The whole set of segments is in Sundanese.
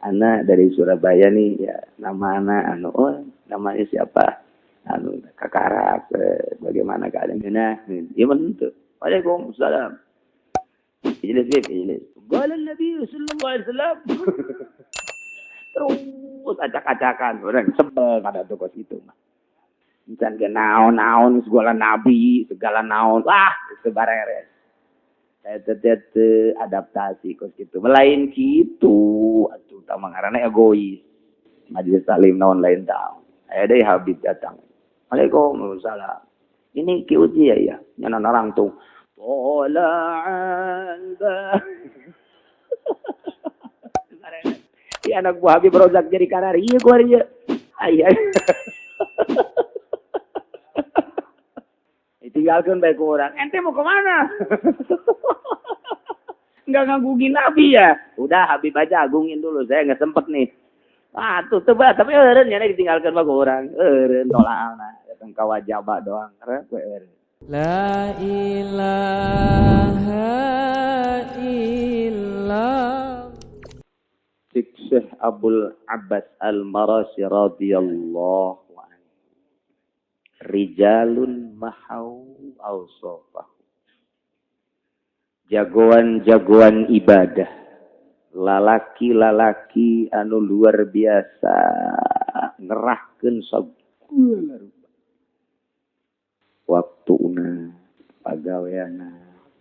Ana dari Surabaya nih ya, nama ana anu, oh namanya siapa? Anu kakarak, bagaimana keadaannya? Nah, iya tuh. Waalaikumsalam. Ijlis, ijlis. Qala Nabi sallallahu alaihi wasallam. Terus acak-acakan, orang sebel pada toko itu mah. Encan ge naon-naon segala nabi, segala naon, wah, itu bareres. Saya teh adaptasi kos gitu. Lain gitu, atuh tah ngaranna egois. Majelis taklim naon lain tahu. Aya deui Habib datang. Waalaikumsalam. Ini Ki Uji ya ya. Nyana narangtung. Tola'al Si anak buah Habib Rozak jadi karar. Iya gua iya. Ayah. Ditinggalkan baik orang. Ente mau kemana? Nggak ngagungin Nabi ya? Udah Habib aja agungin dulu. Saya nggak sempet nih. Ah tuh tebak tapi eureun nya ditinggalkan bae orang. Eureun tola'alna. Datang ka wajaba doang. Eureun. La ilaha illallah. Syekh Abul Abbas Al-Marasi radhiyallahu anhu. Rijalun mahau awsafahu. Jagoan-jagoan ibadah. Lalaki-lalaki anu luar biasa ngerahkeun sagala rupa. Waktuna, pagaweana,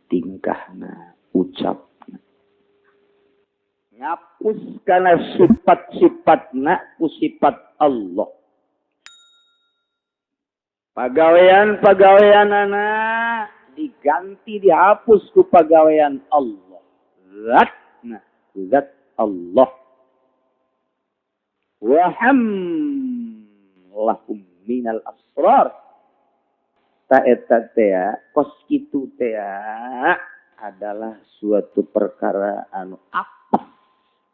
tingkahna, ucapna. Ngapus kana sifat-sifatna ku sifat Allah. Pagawean-pagaweanana diganti dihapus ku pagawean Allah. Zatna, zat Allah. Wa hamlahum minal asrar. Ta eta teh kos kitu teh adalah suatu perkara anu apa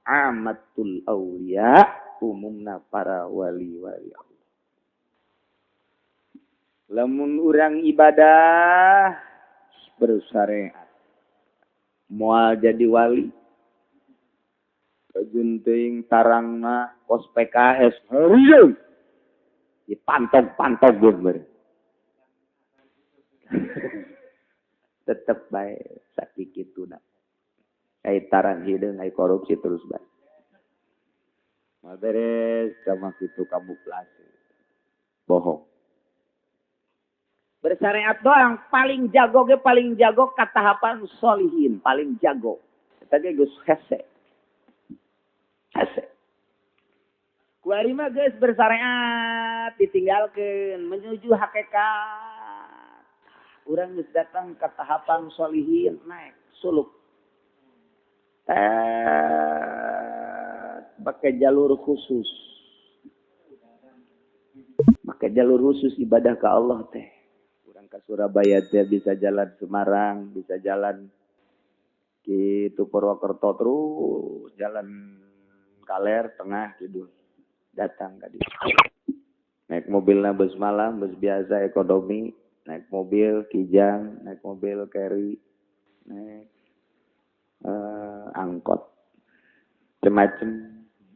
amatul aulia umumna para wali-wali Allah. Lamun urang ibadah bersyariat moal jadi wali. Kajun teuing tarangna kos PKS heureum dipantog-pantog geus. Tetep bae sakituna. Ai tarang hideung ai korupsi terus bae. Mal beres sama kitu kamuflase. Bohong. Bersyariat doang paling jago ge paling jago ka tahapan solihin, paling jago. Eta ge geus hese. Hese. Kuari mah geus bersyariat ditinggalkeun menuju hakikat. Urang geus datang ke tahapan solihin naik suluk. Pakai jalur khusus. Pakai jalur khusus ibadah ke Allah teh. Urang ke Surabaya teh bisa jalan Semarang, bisa jalan gitu Purwokerto terus jalan Kaler tengah kidul. Datang ka ditu. Naik mobilna bus malam, bus biasa ekonomi, naik mobil Kijang, naik mobil carry, naik angkot. Macem-macem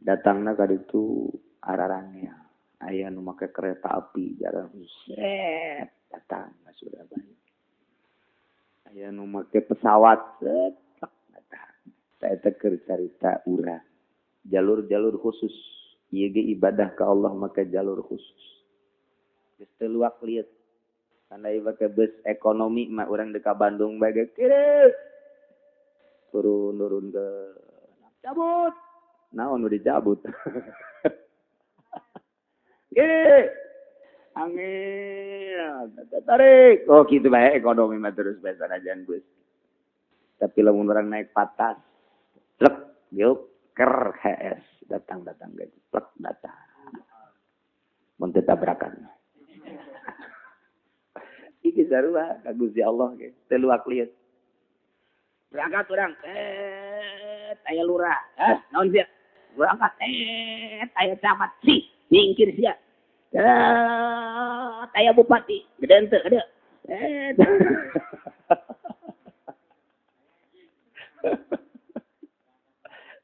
datangna ka ditu ararangnya. Aya nu make kereta api jalan set datang ka Surabaya. Aya nu make pesawat set datang. Saya teh keur carita urang. Jalur-jalur khusus. Ieu ge ibadah ka Allah make jalur khusus. Geus teu luak lieu. Tandai pakai bus ekonomi mah urang deuk ka Bandung bae ge kiri. Turun-turun ke cabut. Naon nu dicabut? Kiri. Angin, tarik. Oh kitu bae ekonomi mah terus bae sanajan bus. Tapi lamun urang naik patas, plek, yuk, ker HS, datang-datang gaji, plek datang. Mun teu tabrakan. Iki sarua ka Gusti Allah ge, teu luak lieu. Berangkat urang, aya lurah, naon sia? Berangkat, aya camat sih, nyingkir sia. Aya bupati, gede henteu, gede.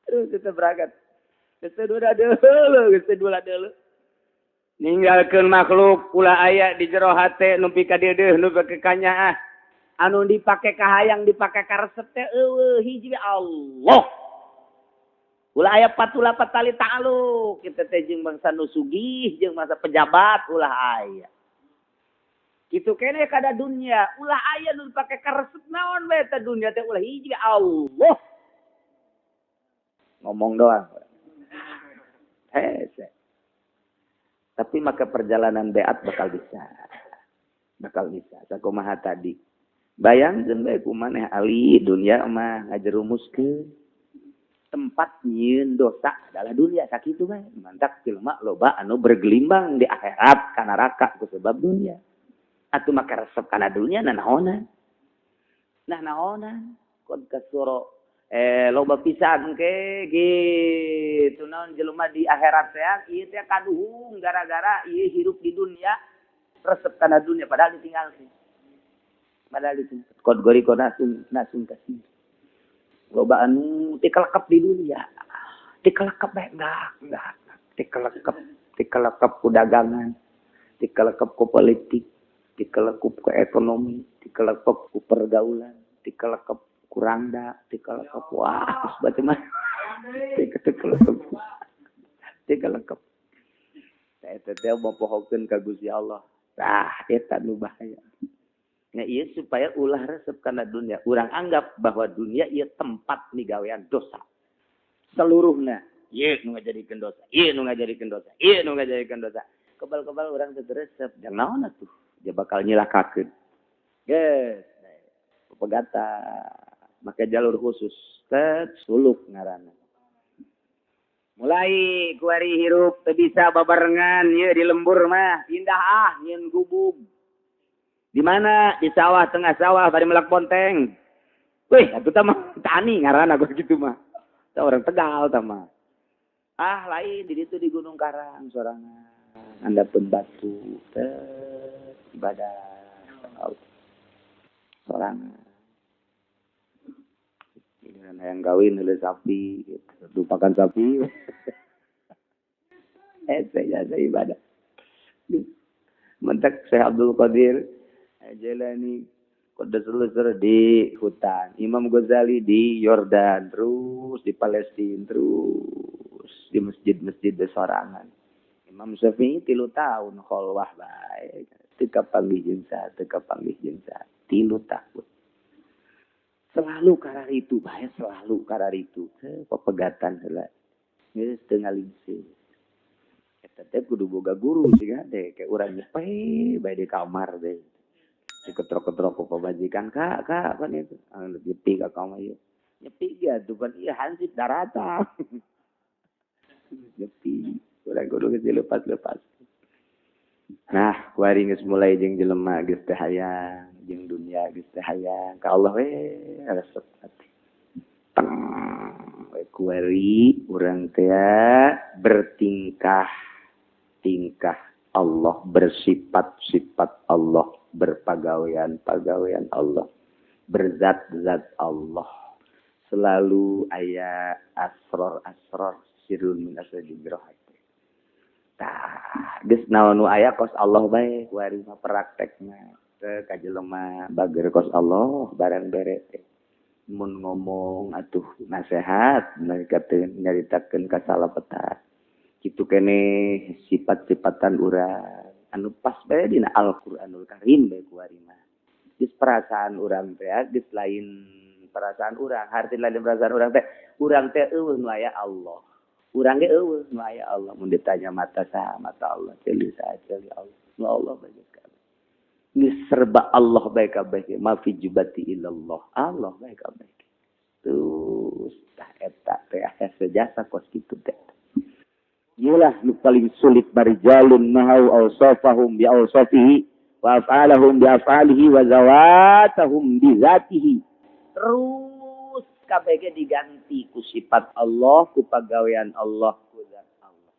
Terus kita berangkat. Geus teu deuleu, geus teu deuleu. Ninggalkeun makhluk ulah aya di jero hate nu pikadeudeuh nu pikakanyaah. Anu dipake kahayang dipake karesep teh eueuh hiji Allah. Ulah aya patula patali ta'aluk kita teh jeung bangsa nu sugih jeung bangsa pejabat ulah aya. Kitu keneh kada dunya ulah aya nu dipake karesep naon bae teh dunya teh ulah hiji Allah. Ngomong doang. Hese. Tapi maka perjalanan beat bakal bisa. Bakal bisa. Sakumaha tadi. Bayangkeun bae kumaneh ali dunia mah ngajerumuskeun. Tempat nyieun dosa adalah dunia sakitu bae. Mantak jelema loba anu bergelimbang di akhirat ka neraka ku sebab dunia. Atuh maka resep kana dunia nanaonan. Nah naonan qad kasuro loba pisan ke gitu naon jelema di akhirat teh ieu teh kaduhung gara-gara ieu hirup di dunia resep kana dunia padahal ditinggalkeun. Padahal itu qad goriko nasung nasung kasih. Loba anu tikelekep di dunia. Tikelekep bae enggak. Tikelekep ku dagangan, tikelekep ku politik, tikelekep ku ekonomi, tikelekep ku pergaulan, tikelekep ku rangda, tikelekep wah terus macam-macam. Tikelekep. Tikelekep. Eta teh mopohokeun ka Gusti Allah. Tah eta nu bahaya. Nah, ieu supaya ulah resep kana dunia. Urang anggap bahwa dunia ieu tempat migawean dosa. Seluruhna. Ieu nu ngajadikeun dosa, ieu nu ngajadikeun dosa, ieu nu ngajadikeun dosa. Kebal-kebal urang teu resep. Jang naon atuh? Dia bakal nyilakakeun. Geus, pegatan. Make jalur khusus. Tet suluk ngaranna. Mulai kuari hirup teu bisa babarengan ieu di lembur mah. Pindah ah nyieun gubug. Di mana? Di sawah, tengah sawah bari melak bonteng. Wih, atuh tah mah tani ngaranna gua gitu mah. Tah orang Tegal tah mah. Ah, lain di ditu di Gunung Karang sorangan. Andapeun batu teh ibadah sorangan. Ini yang kawin oleh sapi, gitu. Lupakan sapi. Saya jasa ibadah. Mentak Syekh Abdul Qadir Jailani Qaddasallahu di hutan, Imam Ghazali di Yordan, terus di Palestina, terus di masjid-masjid sorangan. Imam Syafi'i 3 tahun kholwah bae, teu kapanggih jeung saha, teu kapanggih jeung saha, 3 tahun. Selalu karar itu bae, selalu karar itu. Pepegatan heula. Geus teu ngalingseut. Eta teh kudu boga guru sih kan deh, kayak urang nyepe bae di kamar deh. Diketrok-ketrok ku pamajikan, "Kak, kak, pan itu." Anu nyepi ka kamar ieu. Nyepi ge atuh pan ieu hansip daratan. Nyepi, urang kudu geus dilepas-lepas. Nah, kuari geus mulai jeung jelema geus teu hayang, jeung dunia geus teu hayang, ka Allah we resep hati. Teng we kuari urang teh bertingkah tingkah Allah, bersifat-sifat Allah, berpagawean-pagawean Allah, berzat-zat Allah. Selalu aya asror-asror sirrun min asraril hati. Tah, geus naon nu aya kos Allah bae kuari mah praktekna. Teu ka jelema bager kos Allah barang bere teh. Mun ngomong atuh nasehat nyaritakeun nyaritakeun kasalapetan. Kitu keneh sifat-sifatan urang anu pas bae dina Al-Qur'anul Karim bae kuari mah. Geus perasaan urang teh geus lain perasaan urang, harti lain perasaan urang teh eueuh nu aya Allah. Urang ge eueuh nu aya Allah. Mun ditanya mata saha, mata Allah, ceuli saha, ceuli Allah. Nu Allah bae kabeh. Geus serba Allah bae kabeh. Ma fi jubati illallah. Allah bae kabeh. Terus tah eta teh aya sejasa kos kitu teh. Iyalah nu paling sulit barijalun mahau awsafahum bi awsafihi wa af'alahum bi af'alihi wa zawatahum bi zatihi. Terus kabeh diganti ku sifat Allah, ku pagawean Allah, ku zat Allah.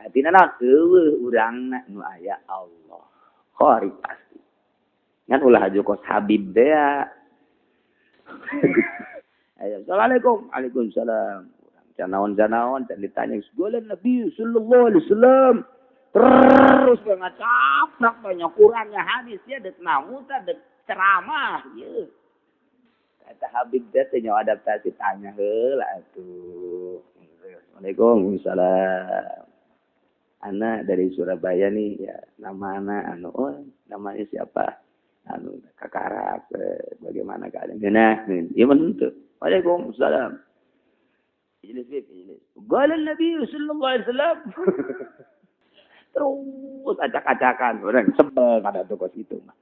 Artina naon? Eueuh urangna nu aya Allah. Khori pasti. Ngan ulah aju kos Habib teh ya. Ayo, assalamualaikum. Waalaikumsalam. Janaon-janaon dan ditanya segala Nabi sallallahu alaihi wasallam. Terus ngacaprak banyak kurangnya hadis ya dek namuta dek ceramah ye. Kata Habib teh nya adaptasi tanya heula atuh. Waalaikumsalam. Anak dari Surabaya nih ya, nama anak anu oh namanya siapa? Anu kakarak bagaimana keadaan? Nah, ieu mah henteu. Waalaikumsalam. Ijlis ijlis. Qala Nabi sallallahu alaihi wasallam. Terus acak-acakan orang sebel pada toko itu mah.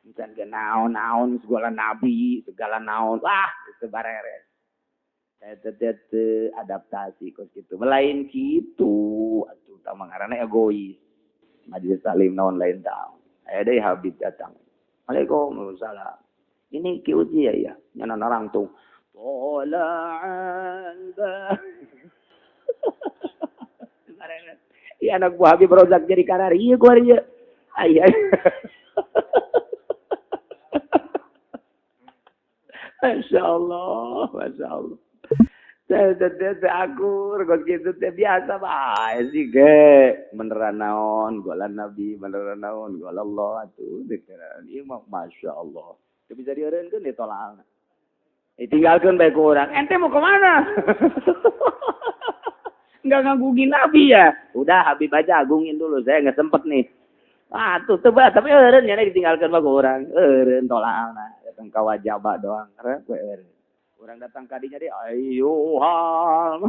Encan ge naon-naon segala nabi, segala naon. Wah, itu bareres. Eta teh adaptasi kos kitu. Lain kitu atuh tah ngaranna egois. Majelis taklim naon lain tahu. Aya deui Habib datang. Waalaikumsalam. Ini Ki Uji ya ya, nyana narangtung. Tola'al ba. Iya anak buah Habib Rozak jadi karar. Iya gua ieu. Ai. Masya Allah, Masya Allah. Teh akur kos kitu teh biasa bae sih ge. Beneran naon golan Nabi, beneran naon golan Allah atuh dikeran. Ieu mah Masya Allah. Teu bisa dieureunkeun ditolak. Ditinggalkeun bae ku urang. Ente mau kemana? Enggak ngagungin Nabi ya. Udah Habib aja agungin dulu, saya enggak sempet nih. Ah tuh tebak tapi eureun nya ditinggalkeun mah ku urang. Eureun tolakna, datang ka wajaba doang, we eureun. Urang datang ka dinya deui ayyuhal.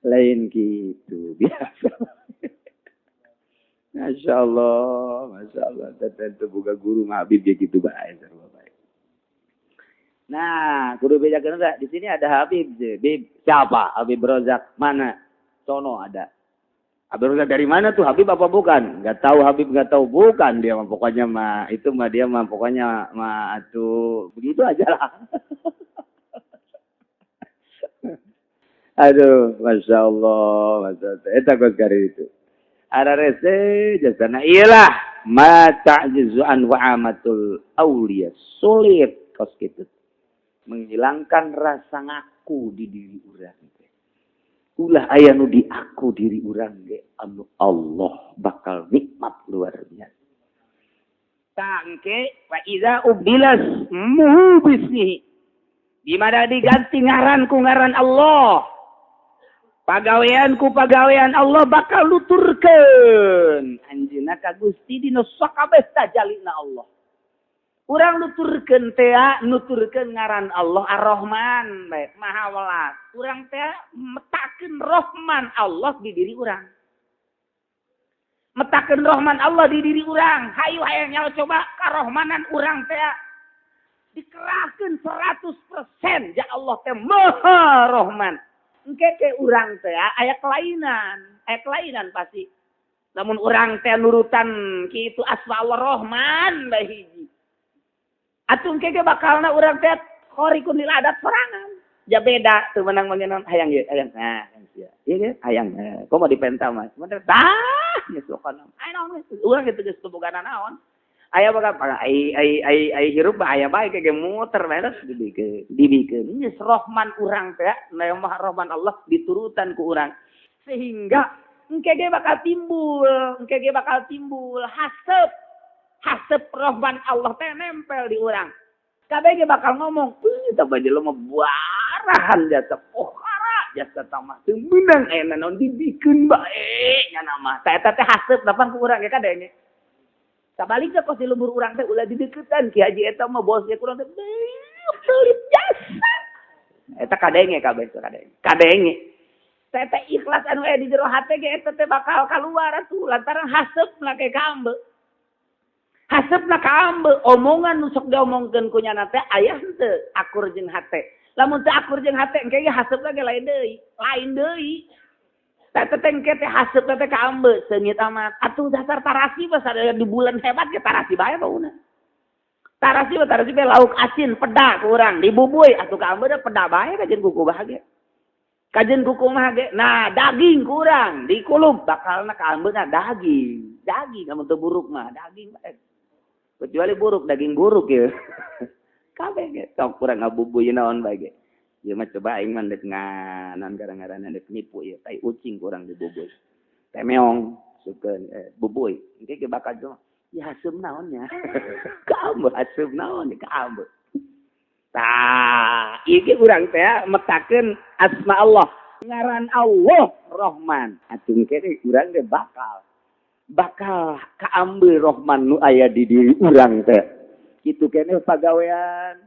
Lain gitu biasa. Masya Allah, Masya Allah. Tentu buka guru mah Habib ya gitu bae sarua bae. Nah, kudu bedakeun enggak? Di sini ada Habib, Bib. Siapa? Habib Rozak mana? Sono ada. Habib Rozak dari mana tuh? Habib apa bukan? Enggak tahu Habib, enggak tahu bukan dia mah pokoknya mah itu mah dia mah pokoknya mah atuh begitu aja lah. Aduh, Masya Allah, Masya Allah. Eta kos kari itu. Ararese jasana iyalah ma ta'jizu an wa'amatul auliya, sulit kos kitu. Menghilangkan rasa ngaku di diri urang teh. Ulah aya nu diaku diri urang ge anu Allah bakal nikmat luar biasa. Tangke wa iza ubdilas muhu bismihi. Di mana diganti ngaran ku ngaran Allah. Pagawean ku pagawean Allah bakal nuturkeun. Anjeunna ka Gusti dina sakabeh tajalina Allah. Urang nuturkeun teh nuturkeun ngaran Allah Ar-Rahman bae, Maha Welas. Urang teh metakeun Rahman Allah di diri urang. Metakeun Rahman Allah di diri urang. Hayu hayang nyaho coba karohmanan urang teh dikerahkeun 100% ja Allah teh Maha Rahman. Engke ke urang teh aya kelainan pasti. Lamun urang teh nurutan kitu asma Allah Rahman bae hiji. Atuh engke ge bakalna urang teh khariqun lil adat sorangan. Ja beda teu meunang mangeun hayang ieu, hayang. Nah, sia. Ieu ge hayang. Komo dipenta mah. Sementara tah geus pokona. Aya naon geus urang kitu geus teu boga naon. Aya bakal ai ai ai ai hirup mah aya bae ge muter bae dibikeun. Dibikeun geus Rahman urang teh, na Maha Rahman Allah diturutan ku urang. Sehingga engke ge bakal timbul, haseup. Haseup Rahman Allah teh nempel di urang. Kabeh ge bakal ngomong, "Euy, tah jelema mah buarahan jasa pohara, jasa tamah teu meunang aya naon dibikeun bae nya mah." Tah eta teh haseup lapan ku urang ge kadenge. Sabalikna kos di lembur urang teh ulah dideukeutan Ki Haji eta mah bos ge kurang teh pelit jasa. Eta kadenge kabeh teh kadenge. Kadenge. Teh teh ikhlas anu aya di jero hate ge eta teh bakal kaluar atuh lantaran haseupna ke kaambe. Haseupna kaambe omongan nu sok diomongkeun ku nyana teh aya henteu akur jeung hate. Lamun teu akur jeung hate engke ge haseupna ge lain deui, lain deui. Teh teh engke teh haseupna teh kaambe seungit amat. Atuh dasar tarasi mah sadaya di bulan hebat ge tarasi bae bauna. Tarasi mah tarasi bae lauk asin peda ku urang dibubui atuh kaambe da peda bae kajeun kuku bahagia. Kajeun kuku mah ge. Nah, daging kurang dikulub bakalna kaambeuna daging. Daging lamun teu buruk mah daging bae. Kecuali buruk, daging buruk ya. Kabeh ge sok kurang ngabubuy naon bae ge. Ieu mah coba aing mah deuk nganan gara-garana deuk nipu ieu tai ucing kurang dibubuy. Teh meong sukeun bubuy. Engke ge bakal jo. Ya haseum naon nya. Kaambe haseum naon kaambe. Tah, ieu ge urang teh metakeun asma Allah. Ngaran Allah Rahman. Atuh engke urang ge bakal kaambe Rahman nu aya di diri urang teh. Kitu keneh pagawean,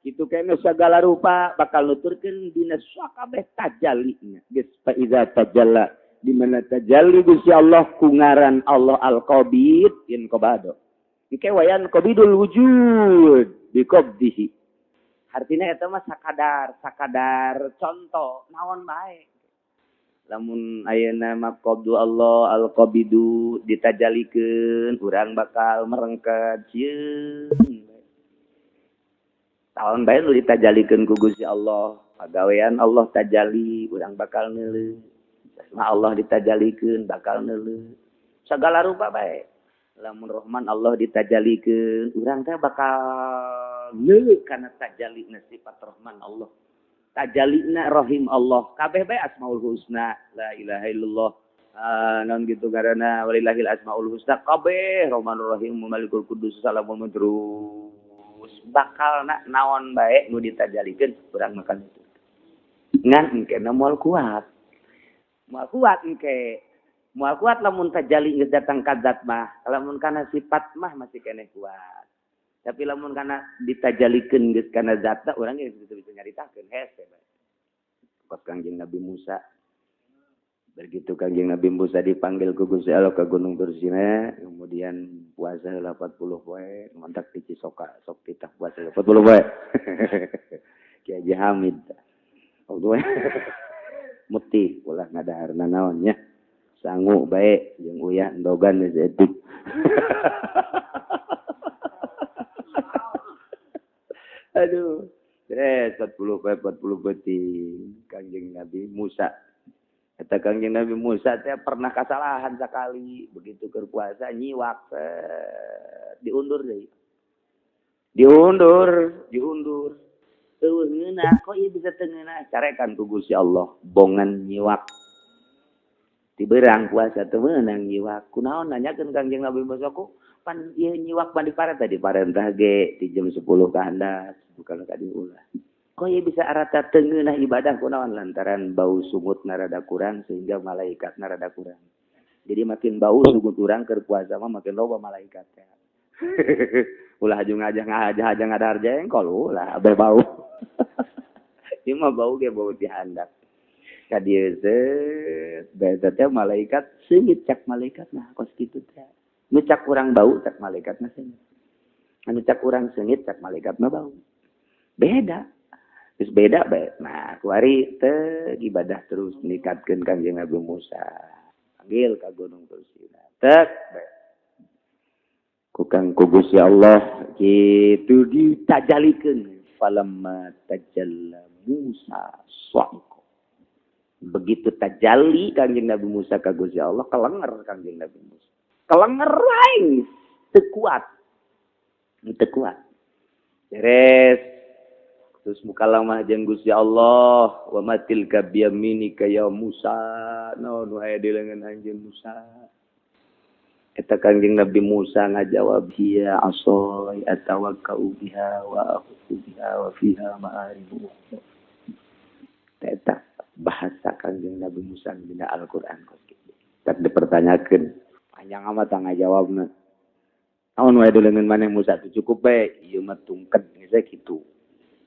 kitu keneh sagala rupa bakal nuturkeun dina sakabeh tajalina. Geus fa iza tajalla di mana tajalli Gusti Allah ku ngaran Allah Al-Qabid in qabado. Engke wayan qabidul wujud bi qabdihi. Artinya eta mah sakadar contoh naon bae. Lamun ayeuna mah qabdu Allah al-qabidu ditajalikeun urang bakal merengket sieun. Taon bae nu ditajalikeun ku Gusti Allah, pagawean Allah tajali urang bakal neuleuh. Asma Allah ditajalikeun bakal neuleuh. Sagala rupa bae. Lamun Rahman Allah ditajalikeun urang teh bakal neuleuh kana tajalina sifat Rahman Allah. Tajalina Rahim Allah. Kabeh bae Asmaul Husna, la ilaha illallah. Naon gitu karena walillahil asmaul husna kabeh Rahmanur Rahim Malikul Qudus Salamul terus bakal na naon bae nu ditajalikeun urang makan itu. Ngan engke na moal kuat. Moal kuat engke. Moal kuat lamun tajali geus datang ka zat mah, lamun kana sifat mah masih keneh kuat. Tapi lamun kana ditajalikeun geus kana zatna urang geus bisa nyaritakeun hese bae. Kos Kangjeng Nabi Musa. Begitu Kangjeng Nabi Musa dipanggil ku Gusti Allah ke Gunung Tursina, kemudian puasa 40 poe, mantak di Cisoka sok titah puasa 40 poe. Ki Haji Hamid. Waktu mutih ulah ngadahar nanaon nya. Sangu bae jeung uyah endogan geus etik. Aduh, beres 40 poe 40 peuting Kangjeng Nabi Musa. Eta Kangjeng Nabi Musa teh pernah kasalahan sakali, begitu keur puasa nyiwak diundur deui. Diundur. Eueuh ngeunah, kok ieu bisa teu ngeunah? Carekan ku Gusti Allah, bongan nyiwak. Tiberang puasa teu meunang nyiwak. Kunaon nanyakeun Kangjeng Nabi Musa ku pan ieu nyiwak mah diparentah diparentah ge di jam 10 ka handap, bukan ka diulah. Kok ieu bisa arata teu ngeunah ibadah kunaon lantaran bau sungut rada kurang sehingga malaikat rada kurang. Jadi makin bau sungut urang keur puasa mah makin loba malaikat. Ulah aju ngajah ngadahar jengkol ulah abeh bau. Ieu mah bau ge bau ti handap. Ka dieu zeut bae teh malaikat seungit cak malaikat nah kos kitu teh. Nu cak urang bau cak malaikat mah seungit. Anu cak urang seungit cak malaikat mah bau. Beda. Terus beda bae. Nah, kuari teh ibadah terus ningkatkeun Kangjeng Nabi Musa. Panggil ka Gunung Tursina. Tek bae. Ku Kang ku Gusti Allah kitu ditajalikeun. Falamma tajalla Musa sa'iqa. Begitu tajalli Kangjeng Nabi Musa ka Gusti Allah, kelenger Kangjeng Nabi Musa. Kelenger wae teu kuat. Teu kuat. Beres. Terus mukalamah jeung Gusti Allah, wa matil ka biyaminika ya Musa. Naon nu aya di leungeun anjeun Musa? Eta Kangjeng Nabi Musa ngajawab, hiya asai atawakkau biha wa aqutu biha wa fiha ma'aribu ukhra. Eta bahasa Kangjeng Nabi Musa dina Al-Qur'an kos kitu. Tak dipertanyakeun. Panjang amat ngajawabna. Naon wae di leungeun maneh Musa teu cukup bae, ieu mah tungked geus kitu.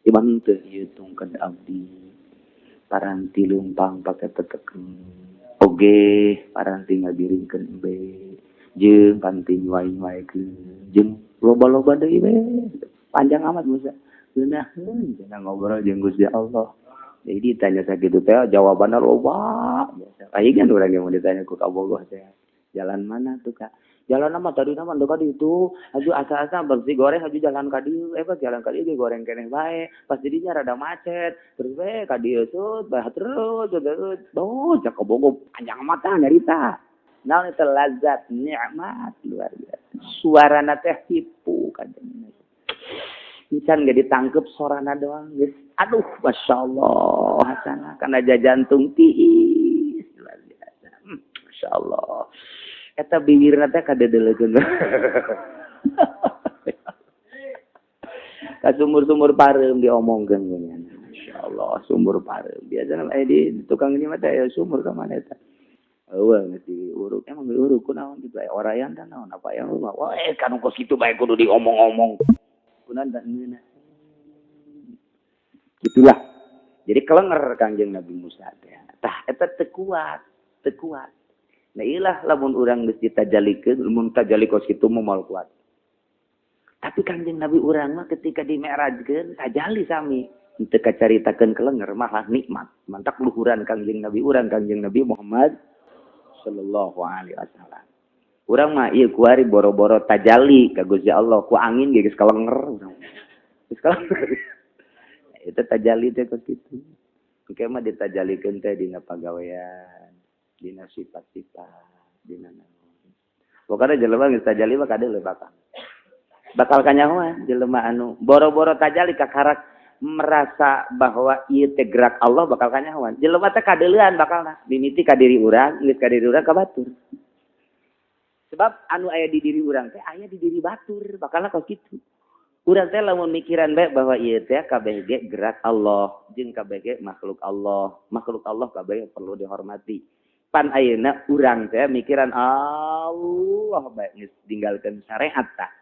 Iman teu ieu tungked abdi. Paranti leumpang pake teteken. Oge paranti ngagiringkeun embe. Jeung panti nyuai-nyuaikeun. Jeung loba-loba deui we. Panjang amat Musa. Geunaheun cenah ngobrol jeung Gusti Allah. Jadi ditanya sakitu teh jawabanna loba. Biasa. Aing kan urang yang mau ditanya ku kabogoh teh. Jalan mana tuh Kak? Jalan nama tadi nama dekat itu, aju asa-asa bersih goreng aju jalan ka dieu, pas jalan ka dieu goreng keneh bae, pas didinya rada macet, terus bae ka dieu tut, bah terus terus, oh cak kabogoh panjang mata nyarita. Naon eta lazat nikmat luar biasa. Suarana teh hipu kadang. Encan ge ditangkep sorana doang geus. Aduh, masyaallah, hasana kana jantung tiis luar biasa. Masyaallah. Eta bibirna teh kadedelekeun. Ka sumur-sumur pareum diomongkeun geuningan. Masyaallah, sumur pareum. Biasana aya di tukang ini mah teh aya sumur ka mana eta. Eueuh geus diuruk, emang diuruk kunaon kitu aya orayan teh naon apa ya wah kan kos kitu bae kudu diomong-omong. Kunaon da ngeunah. Gitulah. Jadi kelenger Kangjeng Nabi Musa teh. Tah eta teu kuat, teu kuat. Nah ilah lamun urang geus ditajalikeun, lamun tajali kos kitu mah moal kuat. Tapi Kangjeng Nabi urang mah ketika dimi'rajkeun tajali sami. Teu kacaritakeun kelenger malah nikmat. Mantak luhuran Kangjeng Nabi urang Kangjeng Nabi Muhammad sallallahu alaihi wasallam. Urang mah ieu kuari boro-boro tajali ka Gusti Allah ku angin ge geus kelenger urang. Geus kelenger. Itu tajali teh kos kitu. Engke mah ditajalikeun teh dina pagawean, dina sifat-sifat, dina naon. Pokona jelema geus tajali mah kadeuleu bakal. Bakal kanyahoan jelema anu boro-boro tajali kakarak merasa bahwa ieu teh gerak Allah bakal kanyahoan. Jelema teh kadeuleuan bakalna mimiti ka diri urang, geus ka diri urang ka batur. Sebab anu aya di diri urang teh aya di diri batur, bakalna kos kitu. Urang teh lamun mikiran bae bahwa ieu teh kabeh ge gerak Allah, jeung kabeh ge makhluk Allah. Makhluk Allah kabeh perlu dihormati. Pan ayeuna urang teh mikiran Allah bae geus ninggalkeun syariat tah.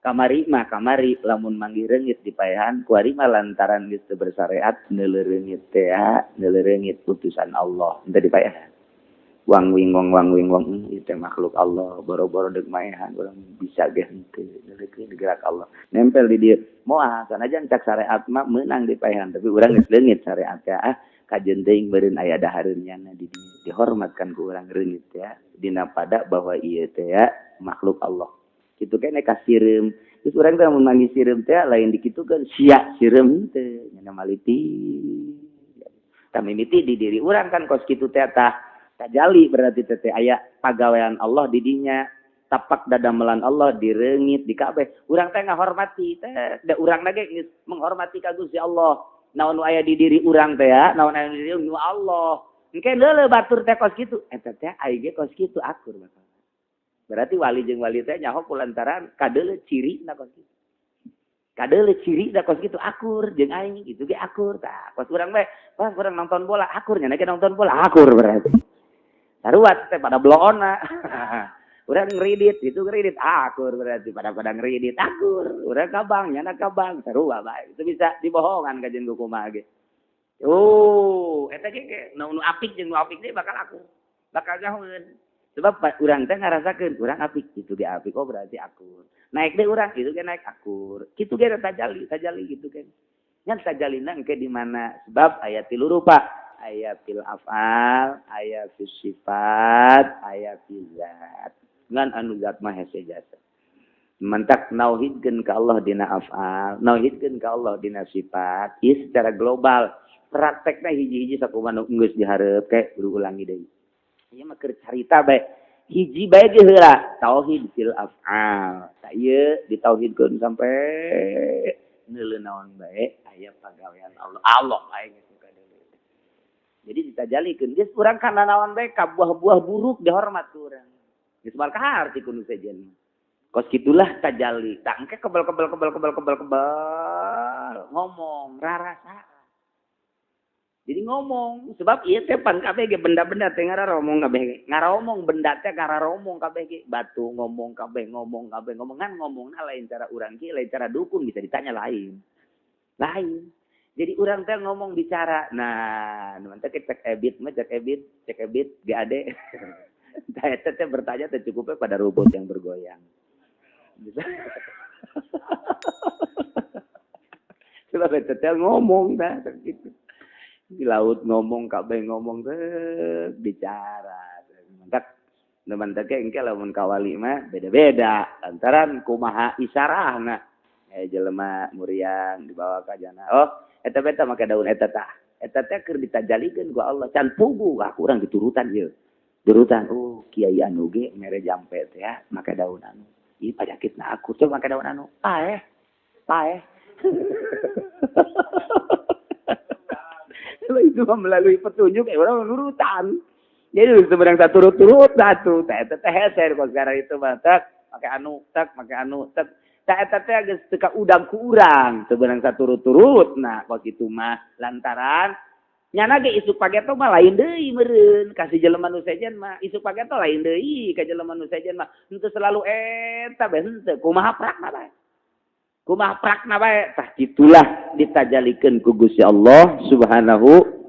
Kamari mah kamari lamun manggih reungit di paehan kuari mah lantaran geus teu bersyariat neuleuh reungit teh neuleuh reungit utusan Allah henteu di paehan. Wang wing wong wang wing wong ieu teh makhluk Allah boro-boro deuk maehan urang bisa ge henteu neuleukeun gerak Allah nempel di dieu moal sanajan cak syariat mah meunang di paehan tapi urang geus leungit syariat teh ah kajeun teuing meureun aya dahareun nyana di dieu dihormatkan ku urang reungit teh dina pada bahwa ieu teh makhluk Allah. Kitu keneh ka sireum. Terus urang teh mun manggih sireum teh lain dikitukeun sia sireum teh nya maliti. Tah mimiti di diri urang kan kos kitu teh tah tajali berarti teh aya pagawean Allah di dinya, tapak dadamelan Allah direungit di kabeh. Urang teh ngahormati teh da urang ge geus menghormati ka Gusti Allah. Naon nu aya di diri urang teh ya, naon aya di diri nu Allah. Engke leuleut batur teh kos kitu, eta teh aing ge kos kitu akur bakal. Berarti wali jeung wali teh nyaho kulantaran kadeuleu cirina kos kitu. Kadeuleu cirina kos kitu akur jeung aing kitu ge akur tah. Kos urang bae, pas urang nonton bola akur nya ge nonton bola akur berarti. Saruat teh pada bloona. Urang ngeridit, itu ngeridit akur berarti pada ngeridit akur. Urang kabang nya kabang sarua bae. Itu bisa dibohongan ka jeung kumaha ge. Oh, eta ge nu apik jeung nu apik teh bakal akur. Bakal nyahoeun. Sebab urang teh ngarasakeun urang apik itu ge apik oh berarti akur. Naik deh urang itu ge naik akur. Kitu ge tajali, tajali gitu kan. Nya tajalina engke di mana? Sebab aya tilu rupa, aya fil afal, aya fis sifat, aya fil zat. Ngan anu zat mah hese jasa. Mantak nauhidkeun ka Allah dina afal, nauhidkeun ka Allah dina sifat, ieu secara global. Praktekna hiji-hiji sakumaha nu geus dihareup ke kudu ulangi deui. Ieu mah keur carita bae. Hiji bae ge heula tauhid fil af'al. Tah ieu ditauhidkeun sampai neuleuh naon bae aya pagawean Allah. Allah bae geus nu kadeuleu. Jadi ditajalikeun geus urang kana naon bae ka buah-buah buruk dihormat ku urang. Geus moal kaharti ku nu sejen. Kos kitulah tajali. Tah engke kebel-kebel kebel kebel kebel kebel ngomong rarasa. Jadi ngomong sebab ieu teh pan kabeh ge benda-benda teh ngararomong kabeh ge. Ngaromong benda teh ngararomong kabeh ge. Batu ngomong kabeh ngomong kabeh ngomong kan ngomongna lain cara urang kieu lain cara dukun bisa ditanya lain. Lain. Jadi urang teh ngomong bicara. Nah, nu teh cek ebit mah cek ebit, cek ebit GAD. Tah eta teh bertanya teh cukupnya pada robot yang bergoyang. Bisa. Sebab eta teh ngomong dah gitu. Di laut ngomong kabeh ngomong teh bicara. Mantak nu mantak ge engke lamun ka wali mah beda-beda lantaran kumaha isarahna. Jelema muriang dibawa ka jana. Oh, eta beta make daun eta tah. Eta teh keur ditajalikeun ku Allah can puguh ah kurang diturutan ieu. Turutan oh kiai anu ge mere jampe teh ya make daun anu. Ieu panyakitna aku coba make daun anu. Paeh. Paeh. Kalau itu mah melalui petunjuk, ya urang nurutan. Jadi sebenarnya satu turut-turut satu teh teh teh kok sekarang itu mah tak make anu, tak make anu, tak tak eta teh geus teu udang ku urang, teu beunang saturut-turut. Nah, kos kitu mah lantaran nyana ge isuk pageto mah lain deui meureun kasih jelema nu sejen mah, isuk pageto lain deui ka jelema nu sejen mah, henteu selalu eta bae, henteu, kumaha prakna bae, kumaha prakna bae. Tah, kitulah ditajalikeun ku Gusti Allah Subhanahu.